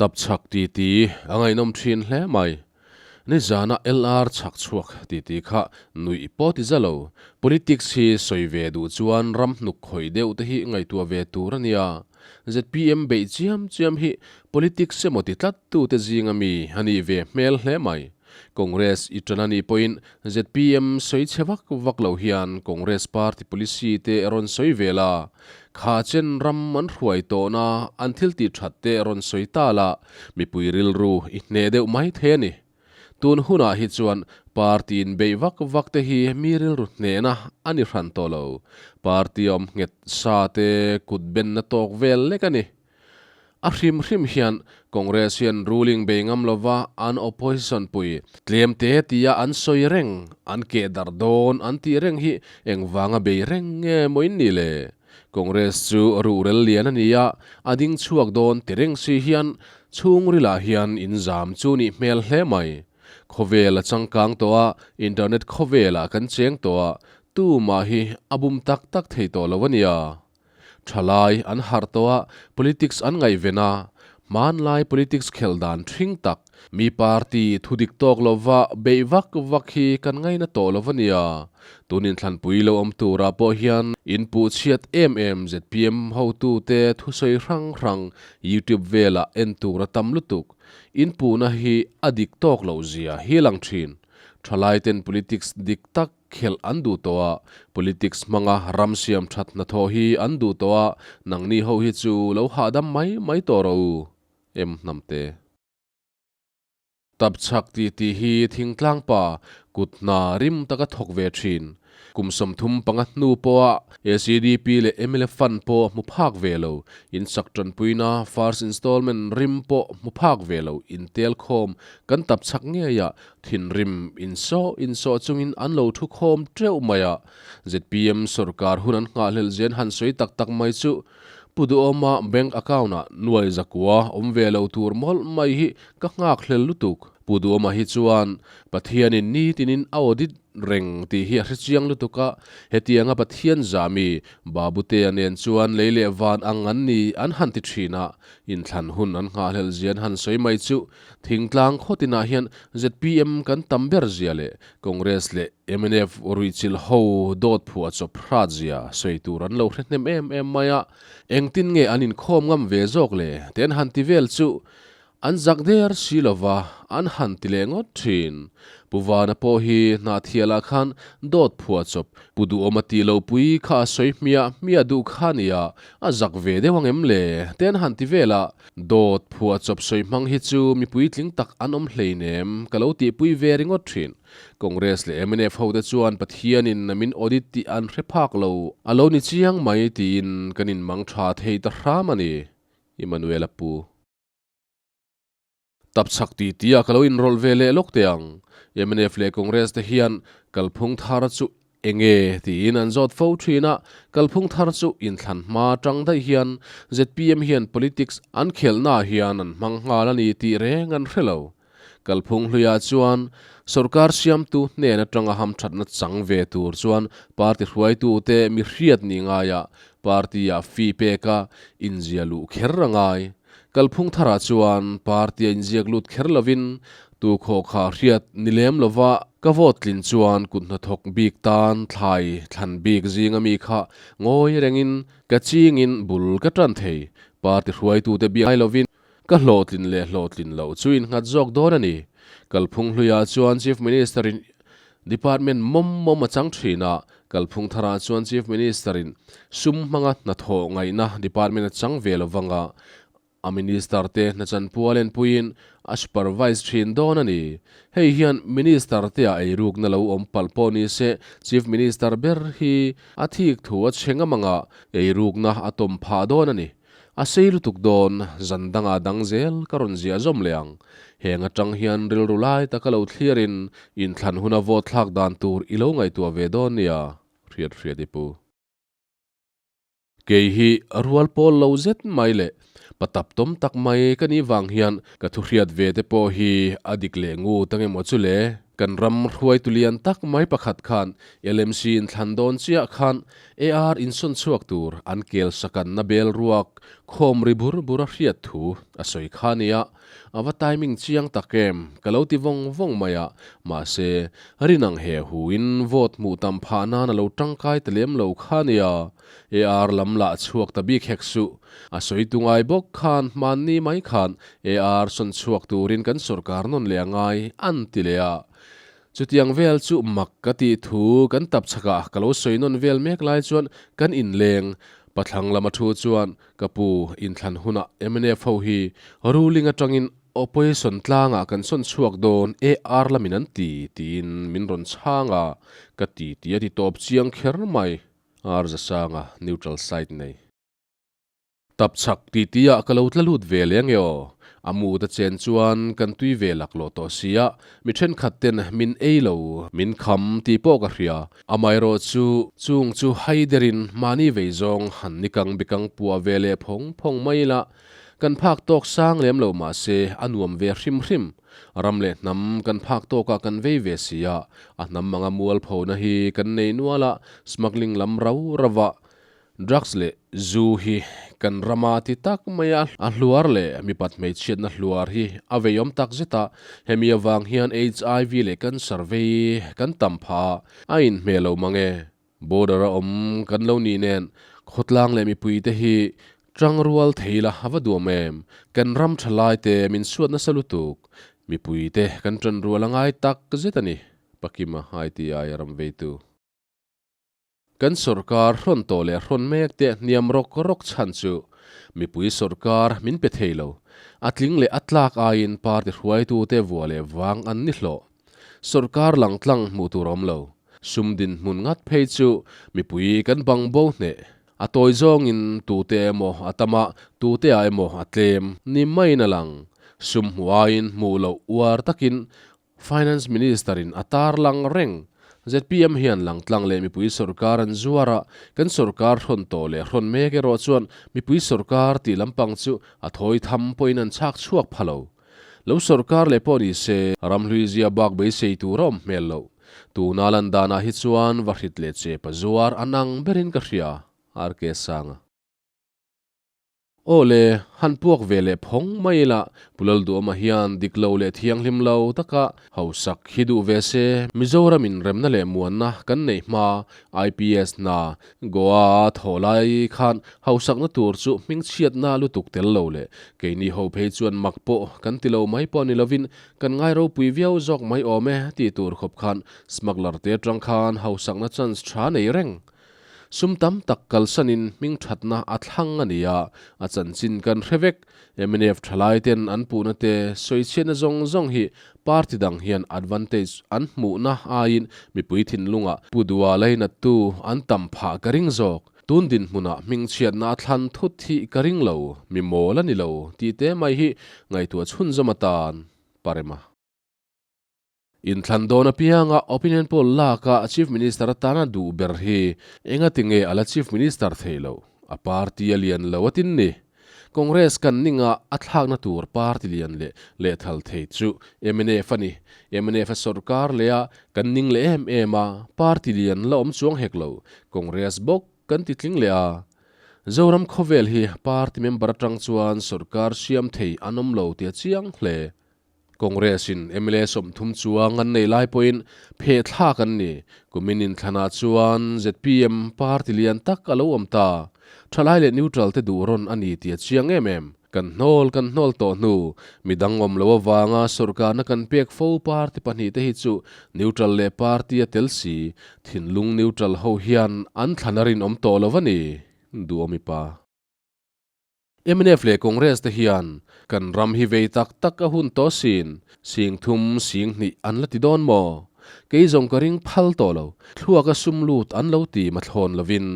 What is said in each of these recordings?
Tapchhak titi a ngaihnawm thin hle mai. Nizana LR chhak chhuak titi kha nuih pawh ti za lo. Politics hi sawi ve duh chuan ram hnuk khawih deuh te hi ngaihtuah ve tur a nia. Zpm beih chiam chiam hi politics emaw ti tlat tute zinga mi a nih ve hmel hle mai. Congress i tan a nih pawhin zpm sawi chhe vak vak lo hian Congress party policy te rawn sawi ve la. Kha chen ram an hruai tawhna an thil tih that te rawn sawi ta la, mipui rilru i hneh deuh mai thei a ni. Tun hunah hi chuan party inbeih vak vak te hi mi rilru hnehna a ni hran tawh lo. Party awm nghet sa te kut benna tawk vel lek a ni. A hrim hrim hian Congress hian ruling bei ngam lova an opposition pui tlem te tia an sawi reng, an keh darh dawn an tih reng hi engvanga bei reng nge maw in nih le? Congress chu ruhrel lian a ni a, a ding chhuak dawn ti reng si hian chhungrilah hian in zam chu nih hmel hle mai. Khawvel a changkang tawh a, internet khawvelah kan cheng tawh a, tumah hi a bum tak tak thei tawh lo a nia. Thalai an harh tawh a, politics an ngaihven a, hmanlai politics khelh dan thring tak, mi party thudik tawk lova beih vak vak hi kan ngaina tawh lo a nia. Tun inthlanpui lo awm turah pawh hian inpuh chhiat em em zpm hotute thusawi hrang hrang youtube velah en tur a tam lutuk. Inpuhna hi a dik tawk loh zia hi a lang thin. Thalaiten politics dik tak Khelh an duh tawh a, politics hmanga ram siam that hnathawh hi an duh tawh a, nangni ho hi chu lo hahdam mai mai tawh rawh u, em hnamte. Tapchhak tih tih hi thingtlang pa kut hna rim taka thawk ve thin. Kum 35 hnu pawha ACDP leh mla fund pawh hmu phak ve lo, insak tanpuina first installment rim pawh hmu phak ve lo intel khawm kan tapchhak ngei a, Thinrim insawh insawh chungin an lo thu khawm teuh mai a, zpm sorkar hun an nghahhlelh zian han sawi tak tak mai chu Pu Duhawma bank account ah nuai zakua awm ve lo tur mawlh mai hi ka nghakhlel lutuk. Pu Duhawma hi chuan Pathianin nitinin a audit reng tih hi a hre chiang lutuk a, hetianga Pathian zami Babutea nen chuan lei leh van ang an ni an han ti thin a, inthlan hun an nghahhlelh zian han sawi mai chu Thingtlang khawtinah hian zpm kan tam ber zia leh Congress leh mnf ruihchilh ho dawt phuah chawp hrat zia sawi tur an lo hre hnem em em mai a, engtin nge an inkhawm ngam ve zawk le te an han ti vel chu an zak der si lova an han ti leh ngawt thin. Pu Vana pawh hi Hnahthialah khan dawt phuah chawp Pu Duhawma tih lo pui kha a sawi hmiah hmiah duh kha nia, a zak ve deuh ang em le te an han ti vel a, Dawt phuah chawp sawi hmang hi chu mi puitling tak an awm hleinem ka lo tihpui ve ringawt thin. Congress leh mnf ho te chuan Pathianin min audit tih an hre phak lo a lo ni chiang mai tiin kan inmang tha thei ta hram a ni. Emmanuel a pu. Tapchhak ti tia ka lo inrawlh ve leh lawk teh ang. Mnf leh Congress te hian kalphung thar chu enge tiin an zawt fo thin a, kalphung thar chu inthlan hma atang daih hian zpm hian politics an khelhna ah hian an hmang nghal a ni tih reng an hre lo. Kalphung hluiah chuan sorkar siamtu hnen atanga hamthatna chang ve tur chuan party hruaitute mi hriat ni ngaiah party-ah fee peka inzia luh kher a ngai. Kalphung tharah chuan party a inziak lut kher lovin tu khaw kha hriat ni lem lova ka vote tlin chuan kut hnathawk bik tan thlai thlan bik zinga mi kha ngawi rengin ka chingin bul ka tan thei. Party hruaitute biak ngai lovin ka hlawhtlin leh hlawhtlin loh chu innghat zawk dawn a ni. Kalphung hluiah chuan Chief Minister in Department mawm mawm a chang thin a, kalphung tharah chuan Chief Minister-in sum hmanga hnathawh ngaihna department a chang ve lovang a, a Minister te hnachanpua lenpuiin a supervise thin dawn a ni. Hei hian Minister te ah eirukna lo awm palh pawh ni se Chief Minister ber hi a thik thu a chhe ngam ang a, eirukna a tawm phah dawn a ni. A sei lutuk dawn, zan dangah dang zel ka rawn ziah zawm leh ang. Heng atang hian rilru lai taka lo thliarin inthlan huna vote thlak dan tur i lo ngaihtuah ve dawn nia, hriat hriat i pu. Kei hi rual pawl lo zet mai leh patap tawm tak mai ka nih vang hian ka thu hriat ve te pawh hi a dik leh ngut ang emaw chu le? Kan ram hruaitu lian tak mai pakhat khan LMC inthlan dawn chiah khan AR insawn chhuak tur an kel sakanna bel ruak khawm ri bur bur a hriat thu a sawi kha nia. A va timing chiang tak em? Ka lo ti vawng vawng mai a, mahse, rin ang he huin vote hmuh tam phah nan a lo tangkai ta lem lo kha nia. AR lam lah chhuak ta bik hek suh. A sawi tu ngai bawk khan hmanni mai khan AR sawn chhuak turin kan sawrkar nawn leh a ngai an ti leh a. Chutiang vel chu mak ka tih thu kan tap chhakah ka lo sawi nawn vel mek lai chuan kan inleng pathlang lama thu chuan ka pu inthlan hunah mnf ho hi ruling atangin opposition tlangah kan sawn chhuak dawn AR lamin an ti tiin min rawn chhang a, ka ti ti a ti tawp chiang kher mai. Ar zasanga neutral side nei. Tap chhak ti ti ah ka lo tla lut ve leh ange aw. A mood a chen chuan kan tui ve laklawh tawh sia, mi thenkhat ten min ei lo, min kham tih pawh ka hria. Amaherawh chu chung chu hai derin mahni vei zawng han nikang bikang puah ve leh phawng phawng mai ila, kan phak tawk sang lem lo mahse a nuam ve hrim hrim. Ram leh hnam kan phak tawkah kan vei ve si a, a hnam anga mualphona hi kan nei nual a, smuggling lam rau rauah Drugs leh zu hi kan rama ti tak mai a, a hluar leh mipat hmeichhiatna hluar hi a veiawm tak zet a, hemi avang hian HIV leh cancer vei kan tam phah a, a inhmeh lo mang e. Border a awm kan lo nih nen khawtlang leh mipui te hi tangrual thei la a va duam em? Kan ram tha lai te min suat nasa lutuk, mipui te kan tanrual a ngai tak zet a ni, Pakima ITI ram veitu. Kan sawrkar hrawn tawh leh hrawn mek te hniam rawk rawk chhan chu mipui sawrkar min pe thei lo. A tling leh a tlak aiin party hruaitute vua leh vang an ni hlawh. Sawrkar langtlang hmuh tur awm lo. Sum dinhmun ngat phei chu mipui kan bang bo hneh. A tawi zawngin tute emaw a tam a, tute ah emaw a tlem ni maiin a lang. Sum hmuh aiin hmuh loh uar takin Finance Minister in a tarlang reng. Zpm hian langtlang leh mipui sorkar an zuar a, kan sorkar hrawn tawh leh hrawn mek erawh chuan mipui sorkar tih lampang chu a thawi tham pawhin an chhak chhuak pha lo. Lo sorkar leh pawh ni se, ramhlui zia bak beisei tur a awm hmel loh. Tuna lan danah hi chuan va hrit leh chepa zuar an ang berin ka hria, RK Sanga. Aw le, han puak ve leh phawng mai ila, Pu Lalduhawma hian dik lo leh thianghlim lo taka hausak hi duh ve se, Mizoram in remna leh muanna kan neih hma IPS hna Goa a thawh lai khan hausakna tur chu hmingchhiatna lutuk tel lo leh keini ho phei chuan mak pawh kan ti lo mai pawh ni lovin kan ngai ropui viau zawk mai awm e tih tur khawp khan smuggler te atang khan hausakna chance tha nei reng Sum tam tak kalsanin hmingthatna a thlang a ni a, a chanchin kan hre vek. Mnf thalaiten an puhna te sawichhiatna zawng zawng hi party dang hian advantage an hmuhna aiin mipui thinlungah pu dua lainattu an tam phah ka ring zawk. Tun dinhmunah hmingchhiatna a thlan thut hi ka ring lo, mi mawl a ni lo tih te mai hi ngaihtuah chhunzawm atan parem a. Inthlan dawn apianga opinion poll laka Chief Minister atana duh ber hi engati nge a la Chief Minister thei loh? A party a lian lo a tin ni. Congress kan ninga a thlakna tur party lian leh lehthal thei chu mnf a ni. Mnf a sawrkar leh a kan ning leh em em a, party lian la awm chuang hek lo. Congress bawk kan ti tling leh a. Zoram khawvel hi party member atang chuan sawrkar siam thei an awm lo tia chiang hle. Congress-in mla 30 chuang an nei lai pawhin pheh thlak an ni. Kumin inthlanah chuan zpm party lian tak a lo awm ta. Thalai leh neutral te duh rawn a ni tih a chiang em em. Kan hnawl kan hnawl tawh hnu, midang awm lo avanga sawrkarna kan pek fo party pahnihte hi chu neutral leh party a tel si, thinlung neutral ho hian an thlan a rinawm tawh lo a ni, duhawmi pa. Mnf leh Congress te hian kan ram hi vei tak tak a hun tawh sin, sing thum sing hnih an la ti dawn maw? Kei zawng ka ring phal tawh lo, thluak a sum lut an lo ti mathlawn lovin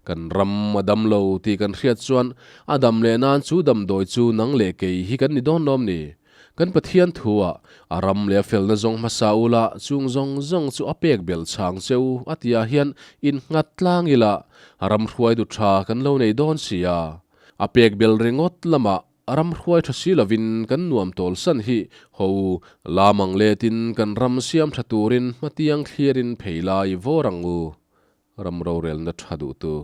kan ram a dam lo tih kan hriat chuan a dam leh nan chu damdawi chu nang leh kei hi kan ni dawn lawm ni? Kan Pathian thu ah a ram leh a felna zawng hmasa ula chung zawng zawng chu a pek belh chhang che u a tih ah hian innghat tlang ila ram hruaitu tha kan lo nei dawn sia. A pek bel ringawt lamah ram hruai tha si lovin kan nuam tawl san hi ho lam ang letin kan ram siam tha turin hmatiang thlirin phei lai vawr ang u. Ram rorelna tha duhtu.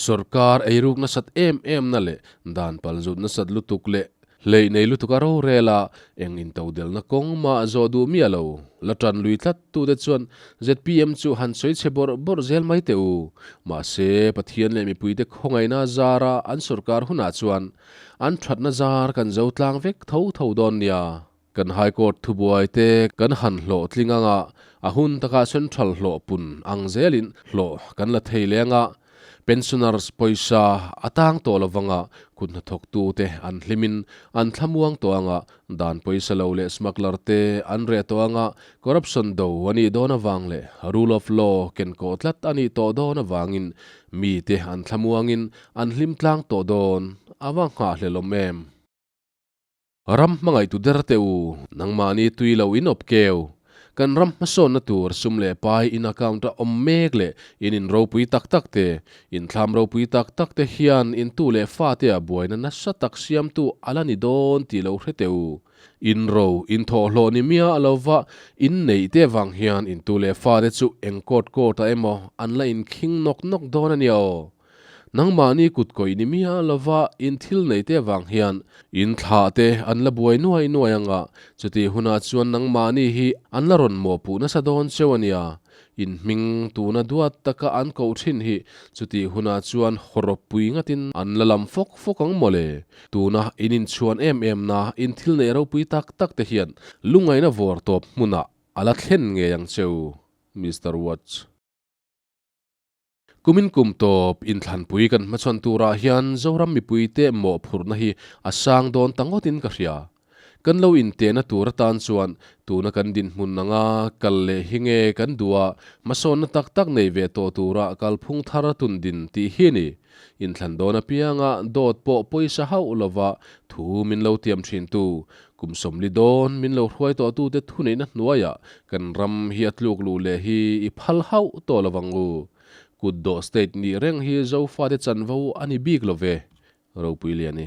Sorkar eiruk nasat em em na leh dan palzut nasat lutuk leh hleih nei lutuk a rorel a, eng intodelna kawng mah zawh duh miah lo. La tan lui tlat tute chuan zpm chu han sawi chhe bawrh bawrh zel mai teh u. Mahse, Pathian leh mipuite khawngaihna zara an sorkar hunah chuan an thatna zar kan zo tlang vek tho tho dawn nia. Kan High Court thubuai te kan han hlawhtling anga a hun takah Central hlawh pun ang zelin hlawh kan la thei leng a, Pensioners pawisa a tang tawh lovanga kut hnathawktu te an hlimin an thlamuang tawh anga dan pawisa lo leh smuggler te an reh tawh anga corruption do a nih dawn avang leh rule of law kenkawh tlat a nih tawh dawn avangin mite an thlamuangin an hlim tlang tawh dawn a va nghahhlelawm em? Ram hmangaihtu der teh u, nangmahni tui lo in awp keu. Kan ram hmasawnna tur sum leh pai in account a awm mek leh in in ropui tak tak te, in thlam ropui tak tak te hian in tu leh fate ah buaina nasa tak siamtu a la ni dawn tih lo hre teh u. In ro, in thawhhlawh ni miah lova in neih te vang hian in tu leh fate chu eng court court ah emaw an la inkhing nawk nawk dawn a nia aw. Nangmahni kut kawih ni miah lova in thil nei te avang hian in thlah te an la buai nuai nuai anga, chutih hunah chuan nangmahni hi an la rawn mawhpuh nasa dawn cheu a nia. In hming tuna duat taka an koh thin hi chutih hunah chuan hawrawp pui ngatin an la lam fawk fawk ang mawle. Tuna in inchhuan em em na in thil neih ropui tak tak te hian lungaina vawr tawp hmunah a la thlen ngei ang cheu, Mister Watch. Kumin kum tawp inthlanpui kan hmachhawn turah hian Zoram mipuite mawhphurhna hi a sang dawn ta ngawtin ka hria. Kan lo intehna tur atan chuan tuna kan dinhmun anga kal leh hi nge kan duh a, hmasawnna tak tak nei ve tawh tura kalphung thar tun din tih hi a ni. Inthlan dawn apianga dawt pawh pawisa hauh lova thu min lo tiam thintu, kum 40 dawn min lo hruai tawhtute thuneihna hnuaiah kan ram hi a tluk luh leh hi i phal hauh tawh lovang u. Kutdawh state nih reng hi Zofate chanvo a ni bik lo ve, Ropuiliani.